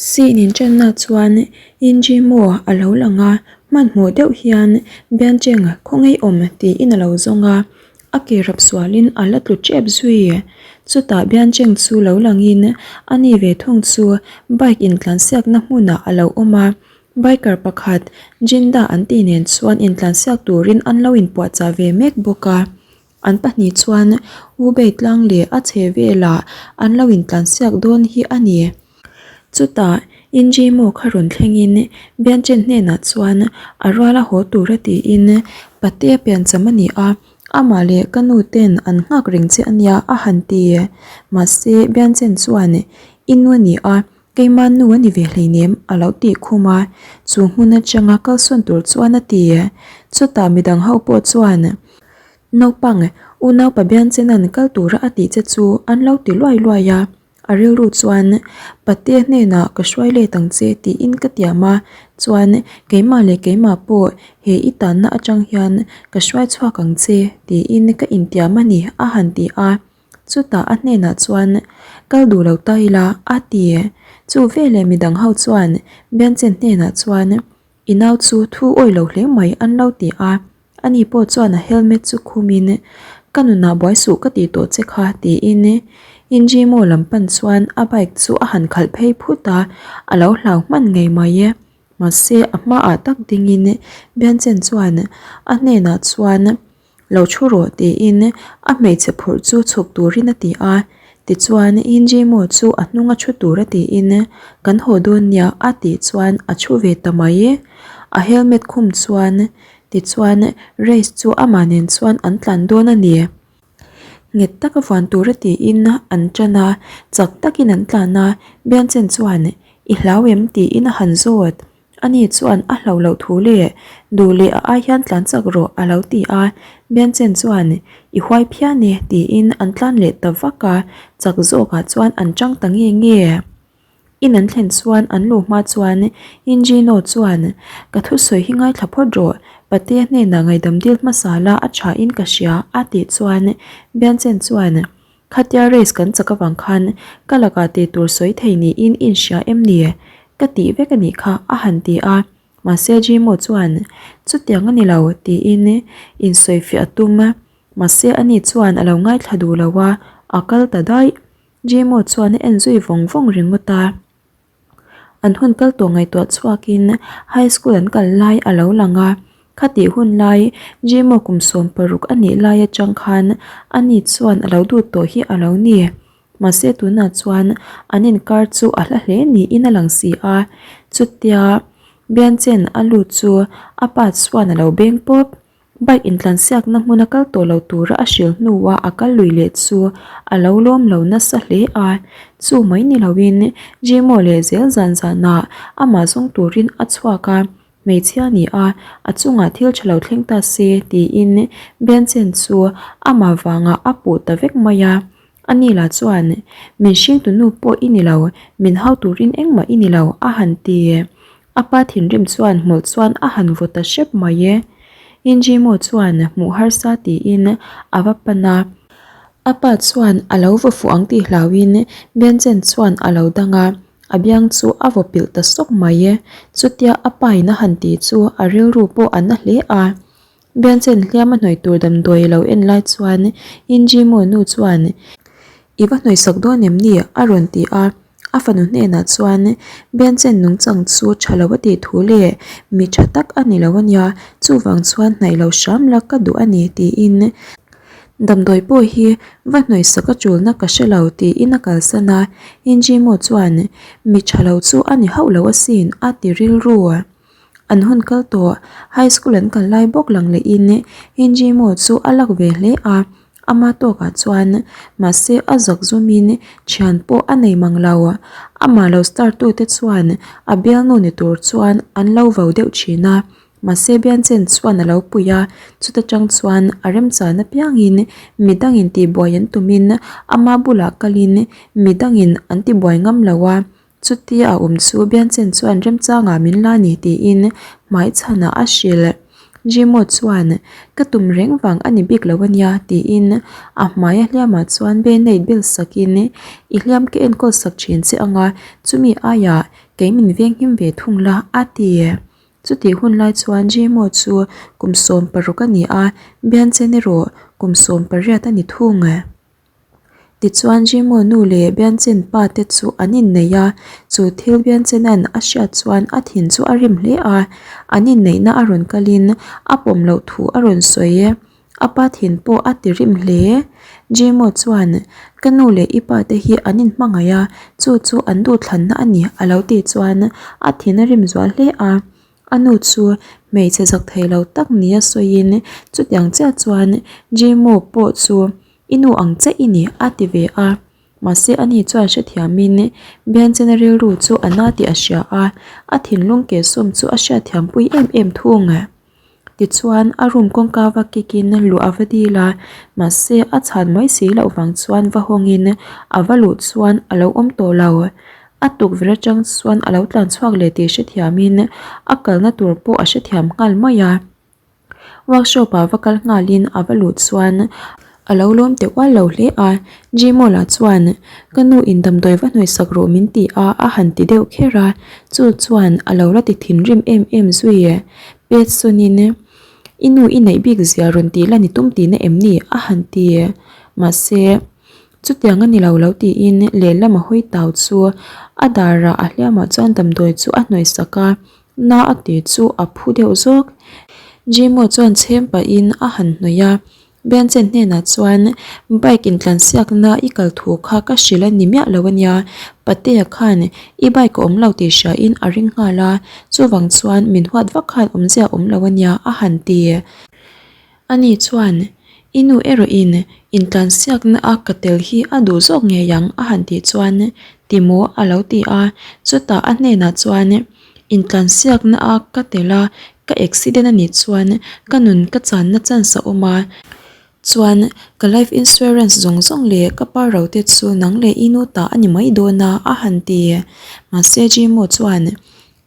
Scene inṭanna chuan Injimo a lo lang a, hmanhmawh deuh hian Biancheng khawngaihawm tiin a lo zawng a, a ke rap sualin a la tlu ṭep zui. Chutah Biancheng chu lo langin a ni ve thung chu bike intlansiakna hmunah a lo awm a, biker pakhat Jinda an tih nen chuan intlansiak turin an lo inpuahchah ve mek bawk a. An pahnih chuan Hubei tlang leh a chhe velah an lo intlansiak dawn hi a ni. Chutah Injimo kha rawn thlengin Bianchen hnenah chuan a rual a haw tura tiin Patea piancham a ni a, amah leh ka nu ten an nghak reng che a nia a han ti. Mahse Bianchen chuan I nu a ni a, Keimah nu a ni ve hleinem a lo tih khum a, chu hmun atanga kalsawn tur chuan a ti. Chutah midang ho pawh chuan Naupang, unaupa Bianchenan kal tura a tih che chu an lo ti luai luai a, a rilru chuan Patea hnenah ka hruai let ang che tiin ka tiam a, chuan keimah leh keimah pawh he i tanna atang hian ka hruai chhuak ang che tiin ka intiam a ni a han ti a. Chutah a hnenah chuan, Kal duh lo ta ila, a ti. Chu veleh midang ho chuan Bianchen hnenah chuan, I nau chu thu awih lo hle mai an lo ti a. Ani pawh chuan a helmet chu khumin, Ka nunah buai suh ka tih tawh che kha, tiin Injimo lam pan chuan a bike chu a han khalh phei phut a, a lo hlau hman ngei mai e. Mahse a hmaah tak dingin Bianchen chuan a hnenah chuan, Lo thu rawh tiin a hmeichhe phurh chu chhuk turin a ti a, tichuan Injimo chu a hnung a thu tur a tiin kan haw dawn nia a tih chuan a thu ve ta mai. A helmet khum chuan tichuan race chu amah nen chuan an tlan dawn a ni. Nghet taka vuan tur a tiin an tan a, chak takin an tlan a, Bianchen chuan I hlau em tiin a han zawt. Ani chuan a hlo loh thu leh duh leh a ai hian tlan chak rawh a lo ti a, Bianchen chuan I huai phian e tiin an tlan leh ta vak a, chak zawkah chuan an chang ta nge nge. In an thlen chuan an luh hma chuan Injino chuan Ka thusawi hi ngaithla phawt rawh, Patea hnenah ngaihdam dil hmasa la a tha in ka hria a tih chuan Bianchen chuan Khatia race kan chak avang khan ka lakah tih tur sawi thei niin in hria em ni? Ka tih vek a nih kha a han ti a, mahse Jimo chuan chutiang a ni lo tiin insawifiah a tum a, mahse ani chuan a lo ngaithla duh lo a, a kal ta daih. Jimo chuan a en zui vawng vawng ringawt a. An hun kal tawh ngaihtuah chhuakin high school an kal lai a lo lang a, khatih hun lai Jimo kum 16 a nih lai atang khan ani chuan a lo duh tawh hi a lo ni. Mahse tunah chuan an inkar chu a hla hle niin a lang si a, chutia Bianchen a lut chu a pa chuan a lo beng pawp. Bike intlansiakna hmuna kal tawh lo tura a hrilh hnuah a kal lui leh chu a lo lawm lo nasa hle a, chu mai ni loin Jimo leh zel zan zanah amah zawng turin a chhuak a, hmeichhia ni a, a chungah thil tha lo thleng ta se tiin Benchen chu amah vangah a puh ta vek mai a. Ani lah chuan, Min hringtunu pawh i ni lo, min hau turin engmah i ni lo, a han ti. A pa thinrim chuan hmawlh chuan a han vaw ta hrep mai e. Injimo chuan hmuh harsa tiin a va pan a. A pa chuan a lo vaw fuh ang tih hlauhin Bianchen chuan a lo dang a, a biang chu a vaw pilh ta sawk mai e. Chutia a pa in a han tih chu a rilru pawh a na hle a. Bianchen hliam a hnawih tur damdawi a lo en lai chuan Injimo nu chuan I va hnawihsak dawn em ni? a rawn ti a. A fanu hnenah chuan Bianchen nungchang chu tha lo a tih thu leh mi tha tak a ni lo a nia, chuvang chuan hnaih lo hram la ka duh a ni tiin damdawi pawh hi va hnawihsak a tulna ka hre lo tiin a kalsan a. Injimo chuan mi tha lo chu a ni hauh lo asin a ti rilru. An hun kal tawh, high school an kal lai bawk lang lehin Injimo chu a lak ve hle a, ama tawkah chuan mahse a zak zumin thian pawh a nei mang lo. Amah lo star tute chuan a bialnu ni tur chuan an lo vau deuh thin a, mahse Bianchen chuan a lo pui a, chuta tang chuan a remchan apiangin midangin tihbuai an tumin ama bulah kalin midangin an tibuai ngam lo a. Chutia a awm chu Bianchen chuan remchangah min la ni tiin hmaichhanah a hrilh. Jimo chuan, Ka tum reng vang a ni bik lo a nia, tiin a hmaia hliamah chuan Band-aid bel sakin, I hliam ka enkawl sak thin che ang a, chumi aiah kei min venghim ve thung la, a ti. Chutih hun lai chuan Jimo chu kum 16 a ni a, Bianchen erawh kum 18 a ni thung. Tichuan Jimo nu leh Bianchen pa te chu an inneih a, chu thil Bianchena'n a hriat chuan a thin chu a rim hle a, an inneihna a rawn kalin a pawm loh thu a rawn sawi. A pa thin pawh a ti rim hle. Jimo chuan, Ka nu leh i pa te hi an inhmangaih a, chu chu an duhthlanna a ni a lo tih chuan a thin a rim zual hle a. A nu chu hmeichhe zak thei lo tak nia sawiin chutiang chiah chuan Jimo pawh chu I nu ang che i ni, a ti ve a. Mahse ani chuan hrethiamin Bianchena rilru chu a na tih a hria a, a thinlung kehsawm chu a hriatthiampui em em thung. Tichuan a room kawngka va kikin luh a va dil a, mahse a chhan mai si loh vang chuan va hawngin a va luh chuan a lo awm tawh lo. A tukverh atang chuan a lo tlan chhuak leh tih hrethiamin a kalna tur pawh a hrethiam nghal mai a. Workshop ah va kal nghalin a va luh chuan a lo lawm teh ual lo hle a, Jimawla chuan ka nu in damdawi va hnawih sak rawh min ti a a han ti deuh kher a, chu chuan a lo la ti thinrim em em zui pet sawnin i nu i neih bik zia rawn tih la ni tum tihna em ni a han ti mahse chutiang a ni lo lo tiin lehlam a hawi tau chu a darah a hliamah chuan damdawi chu a hnawih sak a. Na a ti chu a phu deuh zawk. Jimo chuan chhem pahin a han hnawih a, Bianchen hnenah chuan bike intlansiakna i kal thu kha ka hrilh a ni miah lo a nia, Patea khan i bike a awm lo tih hriain a ring nghal a, chuvang chuan min huat vak khan awmzia a awm lo a nia a han ti. Ani chuan, I nu erawhin intlansiakna a ka tel hi a duh zawk ngei ang a han tih chuan, Ti maw? a lo ti a. Chutah a hnenah chuan, Intlansiakna a ka tel a, ka accident a nih chuan ka nun ka channa chance a awm a. Chuan, ka life insurance zawng zawng leh ka pa ro te chu nang leh i nu ta a ni mai dawn a, a han ti. Mahse Jimo chuan,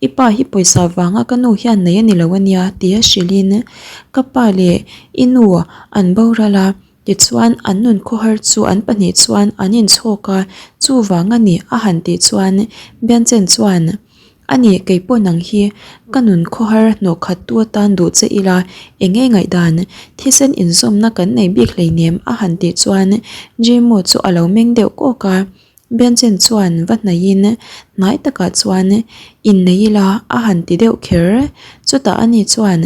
I pa hi pawisa vanga ka nu hian nei a ni lo a nia tia hrilhin ka pa leh i nu an boral a, tichuan an nun khawhar chu an pahnih chuan an inchhawk a, chuvang a ni a han tih chuan Bianchen chuan A ni kei pawh nang hi ka nun khawhar hnawh khat tu atan duh che ila eng nge ngaihdan thisen inzawmna kan nei bik hleinem a han tih chuan Jimo chu a lo meng deuh kawk a. Bianchen chuan va hnaihin hnai takah chuan innei ila a han ti deuh kher. Chutah ani chuan,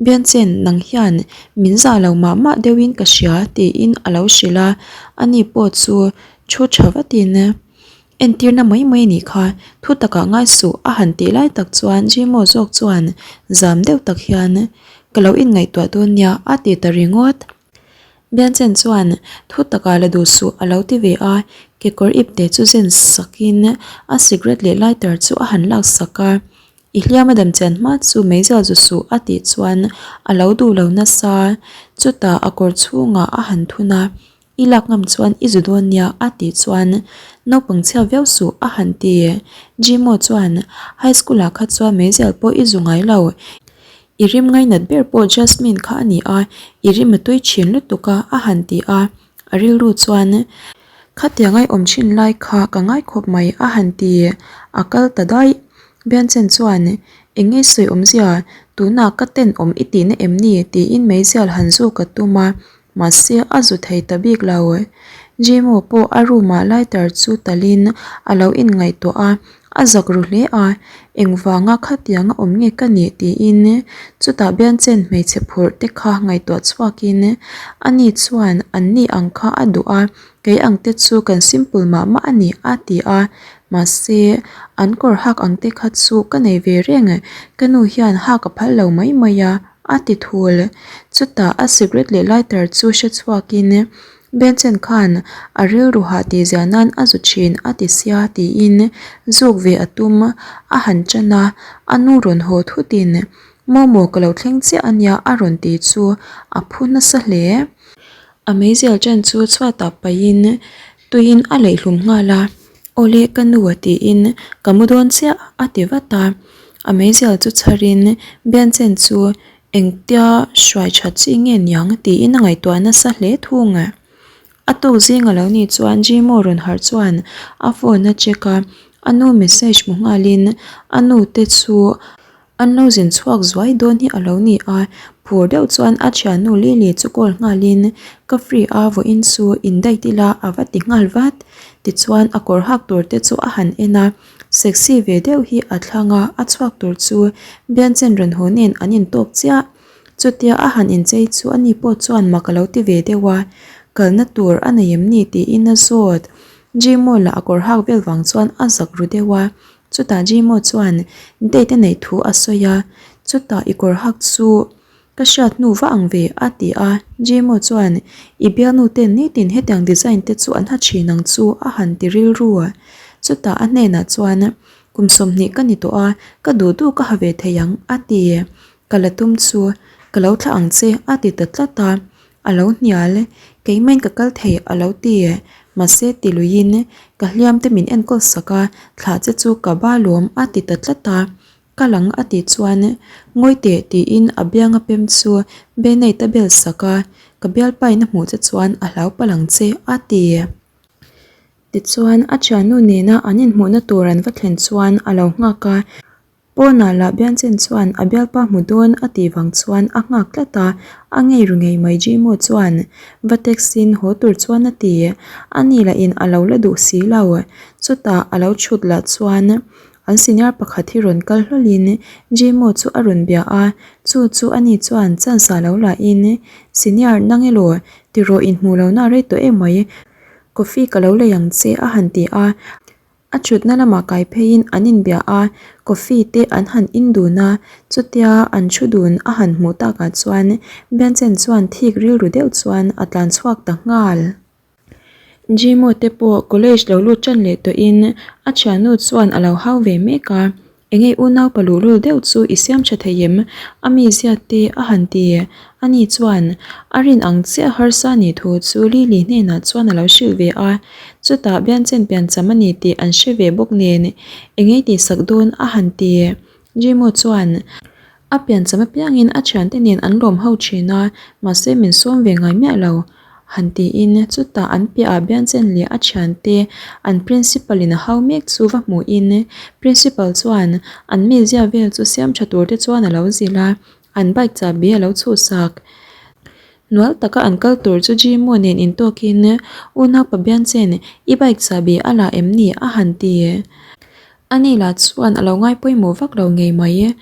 Bianchen, nang hian min zah lo mah mah deuhin ka hria tiin a lo hrilh a, ani pawh chu thu tha vatin, Entirna mai mai nih kha, thu takah ngai suh a han tih lai tak chuan Jimo zawk chuan zam deuh tak hian, Ka lo inngaihtuah dawn nia a ti ta ringawt. Bianchen chuan thu takah la duh suh a lo ti ve a, kekawr ipte chu zen sakin a cigarette leh lighter chu a han lak sak a, I hliam a dam chian hma chu meizial zu suh a tih chuan a lo duh lo nasa, chutah a kawr chhungah a han thun a, I lak ngam chuan i zu dawn nia a tih chuan naupang chhia viau suh a han ti. Jimo chuan high school ah kha chuan meizial pawh i zu ngai lo, I rim ngainat ber pawh Jasmine kha a ni a, i rim a tui thin lutuk a, a han ti a. A rilru chuan, Khatiang ai awm thin lai kha ka ngai khawp mai, a han ti. A kal ta daih. Bianchen chuan, Eng nge sawi awmzia, tunah ka tenawm i tihna em ni? tiin meizial han zuk a tum a. Mahse a zu thei ta bik lo. Jimo pawh a room ah lighter chu talin a lo inngaihtuah a, a zak ru hle a, engvanga khatianga awm nge ka nih tiin chutah Bianchen hmeichhe phurh te kha ngaihtuah chhuakin ani chuan an ni ang kha a duh a, kei ang te chu kan simple mah mah a ni a ti a, mahse an kawr hak ang te kha chu ka nei ve reng, ka nu hian hak a phal lo mai mai a. A ti thul. Chutah a cigarette leh lighter chu hre chhuakin Benson khan a rilru hah tih ziah nan a zu thin a ti sia tiin zuk ve a tum a han tan a, a nu rawn haw thutin Momo ka lo thleng chiah a nia a rawn ti chu a phu nasa hle. A meizial chen chu chhuatah pahin tuiin a leih hlum nghal a, Awle ka nu a tiin ka mu dawn chiah a ti vat a, a meizial chu chharin Bianchen chu. Engtia hruai tha chi nge niang tiin a ngaihtuah nasa hle thung. A tuk zing a lo nih chuan Jimo rawn harh chuan a phone a check a, a nu message hmu nghalin a nu te chu an lo zin chhuak zuai dawn hi a lo ni a, phur deuh chuan a thiannu Lily chu call nghalin ka free a vawiin chu in date ila a va ti nghal vat. Tichuan a kawr hak tur te chu a han en a, sexy ve deuh hi a thlang a, a chhuak tur chu Bianchen rawn haw nen an intawk chiah. Chutia a han inchei chu ani pawh chuan mak a lo ti ve deuh a, kalna tur a nei em ni tiin a zawt. Jimo lah a kawr hak vel vang chuan a zak ru deuh a, chutah Jimo chuan date a neih thu a sawi a, chutah i kawr hak chu ka hriat hnu va ang ve a ti a, Jimo chuan i bialnu ten nitin hetiang design te chu an ha thin ang chu a han ti rilru a, chutah a hnenah chuan kum 20 ka ni tawh a, ka duh duh ka ha ve thei ang a ti. Ka la tum chu ka lo thlah ang che a ti ta tlat a, a lo hnial keimah in ka kal thei a lo ti mahse ti luiin ka hliam te min enkawl sak a thlah che chu ka ba lawm a ti ta tlat a, ka lang a tih chuan ngawi teh tiin a bianga pem chu Benate a bel sak a, ka bialpa in a hmuh che chuan a hlau palh ang che a ti. Tichuan a thiannu nena an inhmuhna tur an va thlen chuan a lo nghak a. Pawnah lah Bianchen chuan a bialpa hmu dawn a tih vang chuan a nghak tlat a, a ngei ru ngei mai Jimo chuan va text in haw tur chuan a ti. A ni lah in a lo la duh si lo. Chutah a lo chhut lah chuan an senior pakhat hi rawn kal hlawl in Jimo chu a rawn bia a, chu chu a ni chuan chance ah lo la in Senior nang elaw tiraw inhmuh lohna a rei tawh em mai, coffee ka lo lei ang che a han ti a. A thutna lamah kai pheiin an inbia a, coffee te an han in dun a, chutia an thu dun a han hmuh takah chuan Bianchen chuan thik rilru deuh chuan a tlan chhuak ta nghal. Jimo te pawh college lo lut tan leh tawhin a thiannu chuan a lo hau ve mek a, Enge unau pa luhlul deuh chu i siam tha thei em? A mizia te a han ti. Ani chuan a rin ang chiah harsa nih thu chu Lily hnenah chuan a lo hrilh ve a. Chutah Bianchen piancham a ni tih an hre ve bawk nen enge tihsak dawn a han ti. Jimo chuan a piancham apiangin a thiante nen an lawm ho thin a, mahse min sawm ve ngai miah lo. Han tiin chutah an piahah Bianchen leh a thiante an principal in a hau mek chu va hmuhin principal chuan an mizia vel chu siam tha tur te chuan a lo zilh a, an bike chahbi a lo chhuhsak. Hnual taka an kal tur chu Jimo nen intawkin Unaupa Bianchen i bike chahbi a la em ni? a han ti. Ani lah chuan a lo ngai pawimawh vak lo ngei mai.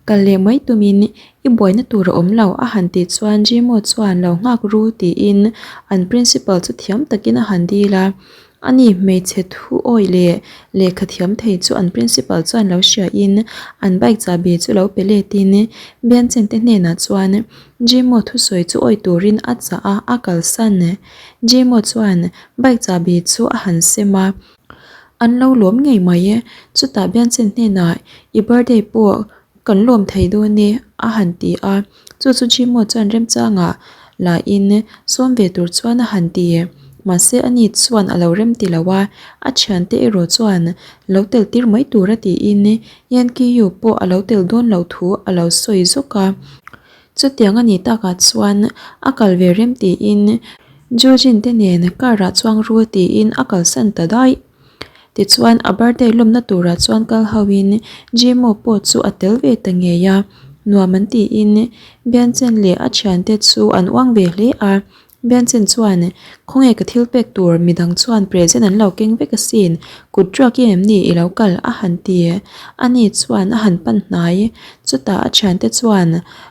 Kal leh mai tumin i buaina tur a awm lo a han tih chuan Jimo chuan lo nghak ru tiin an principal chu thiam takin a han dil a. Ani hmeichhe thu awi leh lehkha thiam thei chu an principal chuan lo hriain an bike chahbi chu lo pe letin Bianchen te hnenah chuan Jimo thusawi chu awi turin a chah a, a kalsan. Jimo chuan bike chahbi chu a han sem a. An lo lawm ngei mai e, chutah Bianchen hnenah i birthday pawh kan lawm thei dawn e a han ti a, chu chu Jimo chuan remchangah la in sawm ve tur chuan a han ti. Mahse ani chuan a lo rem ti lo a, a thiante erawh chuan lo tel tir mai tur a tiin Yankiyu pawh a lo tel dawn loh thu a lo sawi zawk a. Chutiang a nih takah chuan a kal ve rem tiin Jujin te nen car ah chuang ru tiin a kalsan ta daih. Tichuan a birthday lawmna turah chuan kal ho in Jimo pawh chu a tel ve ta ngei a, nuam an tiin Bianchen leh a thiante chu an uang ve hle a. Bianchen chuan, Khawnge ka thil pek tur midang chuan present an lo keng vek asin, kut ruak em ni i lo kal a han ti. Ani chuan a han pan hnai. Chutah a thiante chuan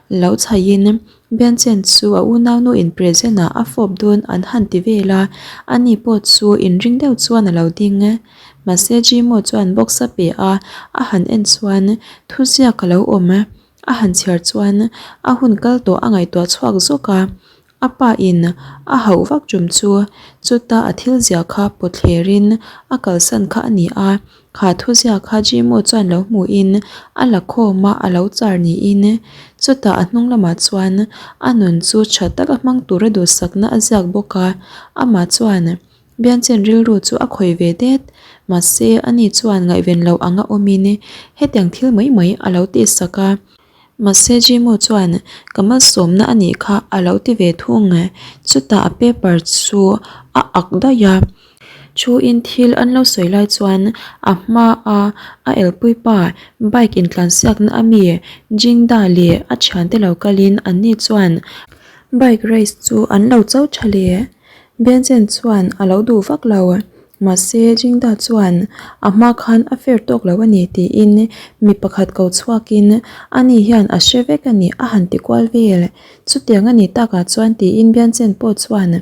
lo chhaihin Bianchen chu a unaunu in present ah a fawp dawn an han ti vel a, ani pawh chu inring deuh chuan a lo ding. Mahse Jimo chuan box a pe a, a han en chuan thuziak a lo awm. A han chhiar chuan a hun kal tawh a ngaihtuah chhuak zawk a. A pa in a hauh vak tum chu chuta a thil ziah kha pawt thler in a kalsan kha a ni a, kha thu ziah kha Jimo chuan lo hmu in a la khawm a, a lo char niin chutah a hnung lamah chuan a nun chu tha taka hmang tura duhsakna a ziak bawk a, amah chuan Bianchen rilru chu a khawih ve det, mahse ani chuan ngaihven lo anga awmin hetiang thil mai mai a lo tihsak a. Mahse Jimo chuan ka malsawmna a nih kha a lo ti ve thung. Chutah a paper chu a ak daih a. Thuin thil an lo sawi lai chuan a hmaa a elpui pa bike intlansiakna a mi Jingda leh a thiante lo kalin anni chuan bike race chu an lo cho tha leh. Benjen chuan a lo duh vak lo. Mahse Jingda chuan a hma khan a fair tawk lo a ni tiin mi pakhat ko chhuakin ani hian a hre vek a ni a han ti kual vel. Chutiang a ni takah chuan tiin Benjen pawh chuan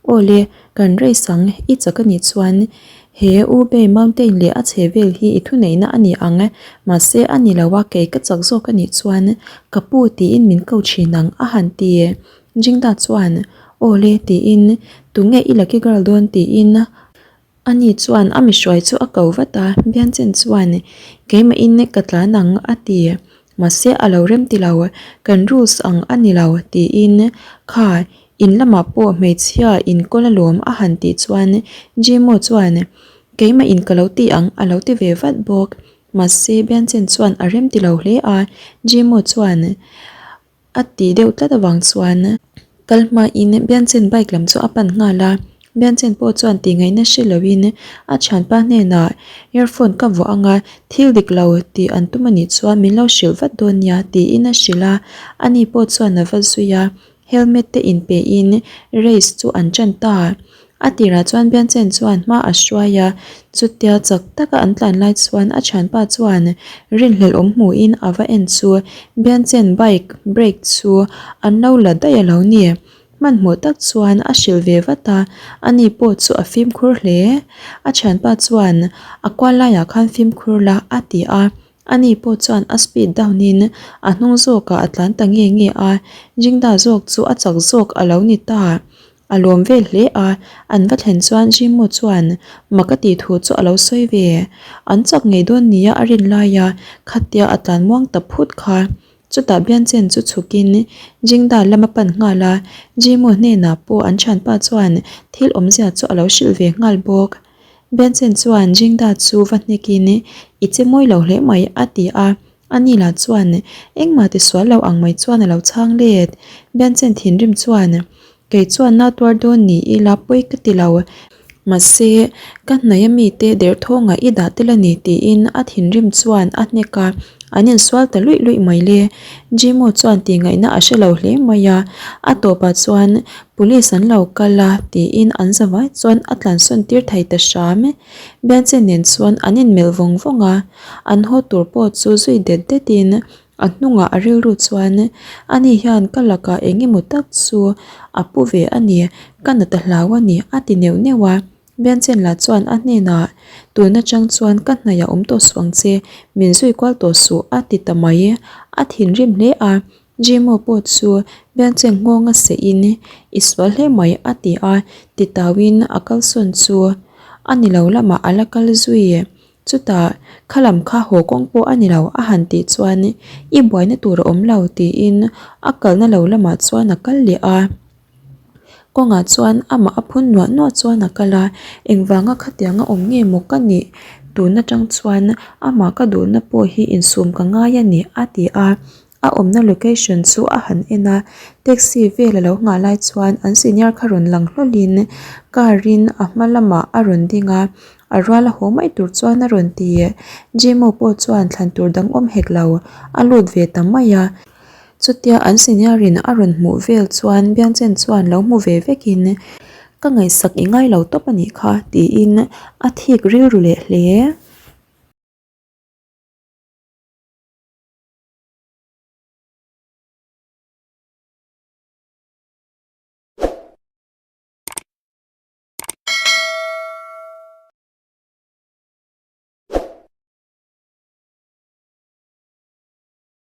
Aw le, kan race ang, i chak a nih chuan he U Bay Mountain leh a chhe vel hi i thuneihna a ni ang, mahse a ni lo a, kei ka chak zawk a nih chuan ka pu tiin min ko thin ang a han ti. Jingda chuan Aw le tiin tunge i lucky girl dawn tiin Ani chuan a mihruai chu a ko vat a, Bianchen chuan keimahin ka tlan ang a ti. Mahse a lo rem ti lo, kan rules ang a ni lo tiin kha in lamah pawh hmeichhia in kawl alawm a han tih chuan Jimo chuan keimahin ka lo ti ang a lo ti ve vat bawk. Mahse Bianchen chuan a rem ti lo hle a, Jimo chuan A tih deuh tlat avang chuan kal hmain Bianchen bike lam chu a pan nghal a, Bianchen pawh chuan tih ngaihna hre loin a thianpa hnenah earphone ka vuah anga thil dik lo tih an tum anih chuan min lo hrilh vat dawn nia tiin a hrilh a, ani pawh chuan a va zui a, helmet te inpehin race chu an tan ta. A tirah chuan Bianchen chuan hma a hruai a, chutia chak taka an tlan lai chuan a thianpa chuan rinhlelh awm hmuhin a va en chu Bianchen bike brake chu an lo la daih a lo ni. Hmanhmawh tak chuan a hrilh ve vat a, ani pawh chu a fimkhur hle. A thianpa chuan a kual laiah khan fimkhur la a ti a, ani pawh chuan a speed down in a hnung zawkah a tlan ta nge nge a, Jingda zawk chu a chak zawk a lo ni ta. A lawm vel hle a, an va thlen chuan Jimmu chuan mak a tih thu chu a lo sawi ve. An chak ngei dawn nia a rin lai a, khatia a tlan muang ta phut kha. Chutah Bianchen chu chhukin Jingda lam a pan nghal a, Jimmu hnenah pawh an thianpa chuan thil awmzia chu a lo hrilh ve nghal bawk. Bianchen chuan Jingda chu va hnekin I che mawi lo hle mai a ti a, Ani lah chuan engmah ti sual lo ang mai chuan a lo chhang let. Bianchen thinrim chuan Kei chuan na tuar dawn ni ila pawi ka ti lo. Mahse, ka hnaih a mite derthawngah i dah tel a ni tiin a thinrim chuan a hnek a, an insual ta luih luih mai le. Jimo chuan tihngaihna a hre lo hle mai a, a tawpah chuan police an lo kal a tiin an zavai chuan a tlansawn tir thei ta hram. Bianchen nen chuan an inmelh vawng vawng a, an haw tur pawh chu zui det detin A hnungah a rilru chuan, Ani hian ka lakah eng emaw tak chu a pu ve a ni, ka nat a hlau a ni, a ti neuh neuh a. Bianchen lah chuan a hnenah, Tun atang chuan ka hnaih a awm tawh suh ang che, min zui kual tawh suh, a ti ta mai. A thinrim hle a, Jimo pawh chu Bianchen nghawng a seh in, I sual hle mai, a ti a, titauin a kalsawn chu a ni lo lamah a la kal zui. Chutah, kha lam kha haw kawng pawh a ni lo a han tih chuan i buaina tur a awm lo tiin a kalna lo lamah chuan a kal leh a. Kawngah chuan amah a phun nuah nuah chuan a kal a, engvanga khatianga awm nge maw ka nih tun atang chuan amah ka duhna pawh hi insum ka ngai a ni a ti a. A awmna location chu a han en a, taxi vel a lo nghah lai chuan an senior kha rawn lang hlawlhin car in a hma lamah a rawn ding a, a rual a haw mai tur chuan a rawn ti. Jimo pawh chuan thlan tur dang awm hek lo, a lut ve ta mai a. Chutia an senior in a rawn hmuh vel chuan Biangchen chuan lo hmu ve vekin ka ngaihsak i ngai lo tawp a nih kha tiin a thik rilru leh hle.